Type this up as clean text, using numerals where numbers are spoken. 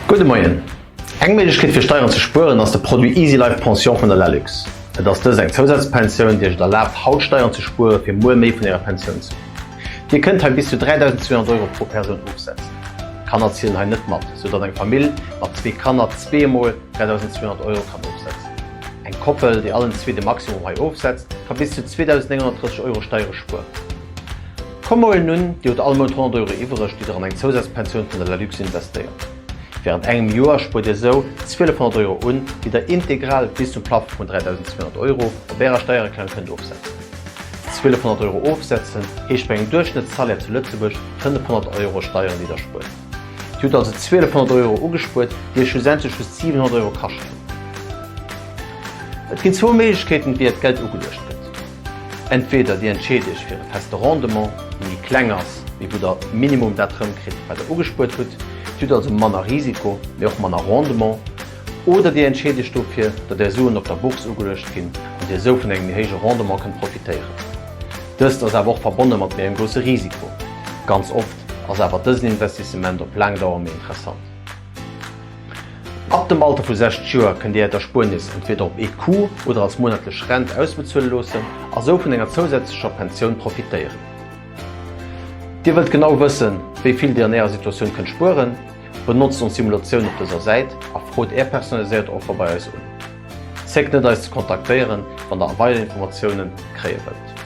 Gudde Moien. Eng Méiglechkeet fir Steieren ze spueren ass de Produit Easy Life Pension vun der Lalux. Et ass dëst eng Zousazpensioun, déi iech et erlaabt haut Steieren ze spuere fir muer méi vun ärer Pensioun ze hunn. Dir kënnt hei bis zu 3.200 Euro pro Persoun ofsetzen. D'Kanner zielen hei net mat, sou datt eng Famill mat zwee Kanner zweemol 3.200 Euro kann ofsetzen. Eng Koppel, déi allen zwee de Maximum hei ofsetzt, ka bis zu 2.930 Euro Steiere spueren. Komm mol nun, Dir hutt all Mount 100 Euro iwwereg, déi Der an eng Zousazpensioun vun der Lalux investéiert. Wärend engem Joer spuert Dir sou 1.200 Euro un, déi Der integral bis zum Plafond vun 3.200 Euro op Ärer Steiererklärung kënnt ofsetzen. 1.200 Euro ofsetzen heescht bei engem Duerchschnëttssalaire zu Lëtzebuerg 500 Euro Steieren, déi Der spuert. Dir hutt also 1.200 Euro ugespuert, déi Iech schlussendlech just 700 Euro kascht hunn. Et ginn zwou Méiglechkeeten, wéi Äert Geld ugeluecht gëtt. Entweder Dir entscheet Iech fir e feste Rendement, dee méi kleng ass, mee wou Der minimum dat erëmkritt, wat Der ugespuert hutt, Dir hutt also manner Risiko, mee och manner Rendement, oder Dir entscheet Iech dofir, datt Är Suen op der Bourse ugeluecht ginn an Dir esou vun engem méi héije Rendement kënnt profitéieren. Dëst ass awer och verbonne mat méi engem grousse Risiko. Ganz oft ass awer dësen Investissement op laang Dauer méi interessant. Ab dem Alter vu 60 Joer kënnt Dir Äert Erspuernis entweder op ee Coup oder als monatlech Rent ausbezuele loossen a sou vun enger zousätzlecher Pensioun profitéieren. Dir wëllt genau wëssen, wéi vill Dir an Ärer Situatioun kënnt spueren? Benotzt ons Simulatioun op dëser Säit a frot Är personaliséiert Offer bei eis un. Zéckt net eis ze kontaktéieren, wann der weider Informatiounen kréie wëllt.